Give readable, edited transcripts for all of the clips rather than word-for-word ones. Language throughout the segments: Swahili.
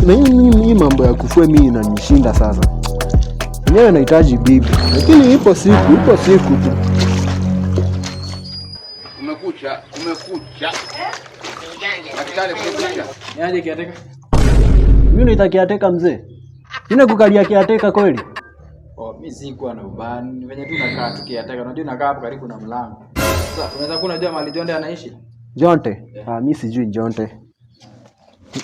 Na hii mambo ya kufua mimi inanishinda sasa. Mwenyewe nahitaji bibi, lakini ipo siku, ipo siku tu. Kumekucha, kumekucha. Daktari, kumekucha. Niaje caretaker? Mimi unaita caretaker mzee? Mimi nakukalia caretaker kweli? Oh, mimi sikuwa na ubani. Venye tu nakaa tu caretaker. Unajua nakaa hapo karibu na mlango. Sasa unaweza kuwa unajua mahali Jonte anaishi? Jonte? Ah, mimi sijui Jonte.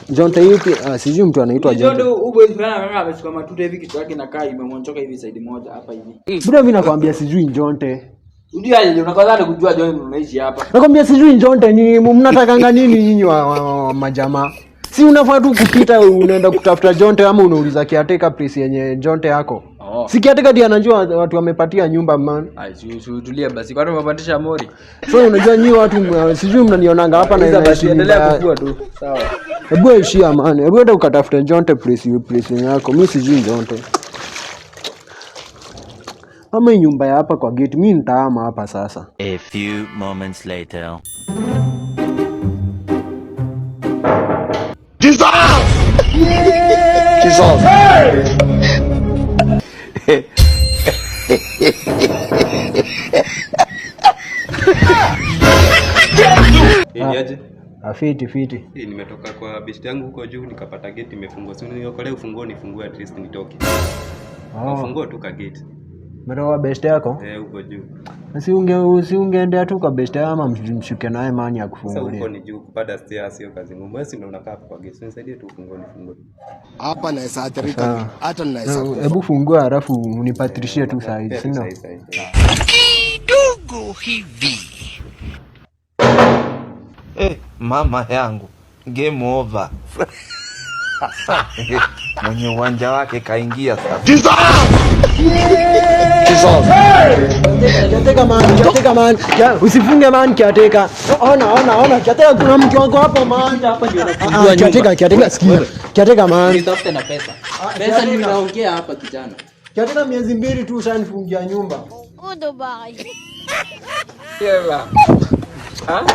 Jonte yupi? Ah, sijui mtu anaitwa Jonte Jonte. huyu boy fulani kaka ameshika matuta hivi, kichwa yake inakaa imemonchoka hivi side moja hapa hivi. Bro, mimi nakwambia sijui Jonte. Unajua aje unakaza kujua Jonte unaishi hapa. Nakwambia sijui Jonte, ni mnatakanga nini nyinyi wa majamaa? Si unafaa tu kupita unaenda kutafuta Jonte ama unauliza caretaker place yenye Jonte yako. Oh. Si caretaker ndiye anajua watu wamepatia nyumba man. Ai, si utulie basi. Kwani umepandisha mori? So unajua nyinyi watu sijui mnanionanga hapa na Iza naishi basi endelea nyumba. kufua tu. Sawa. Hebu ishia man. Hebu enda ukatafute Jonte place yenye yako. Mimi sijui Jonte. Ama hii nyumba ya hapa kwa gate, mimi nitahama hapa sasa. A few moments later. Jesus! Jesus! Ni aje? Ah, fiti fiti. Eh, nimetoka kwa best yangu huko juu nikapata gate imefungwa. Si uniokolee ufunguo nifungue at least nitoke. Oh. Ufunguo tu ka gate. Umetoka best yako? Eh, huko juu. Si ungeendea tu kwa best yako ama mshuke naye mani Sasa huko akufungulie. ni juu, kupanda stairs sio kazi ngumu. Wewe si ndio unakaa hapo kwa gate. Si unisaidie tu ufunguo nifungue. Hapa naweza athirika, Sawa. hata naweza kufa. Hebu fungua halafu unipatirishie tu saa hizi, si ndio? Sahi sahi. Kidogo hivi. Eh, mama yangu, game over. Mwenye uwanja wake kaingia sasa. Jesus! Jesus! Caretaker man, caretaker man. Usifunge man caretaker. Ona ona ona caretaker, kuna mtu wako hapo man. Hapa ndio Ah, nafungua. Caretaker, caretaker, sikia. Caretaker man. Nitafute na pesa. Pesa ndio inaongea hapa kijana. Caretaker, miezi 2 tu ushanifungia nyumba. Goodbye. Yela. Ha?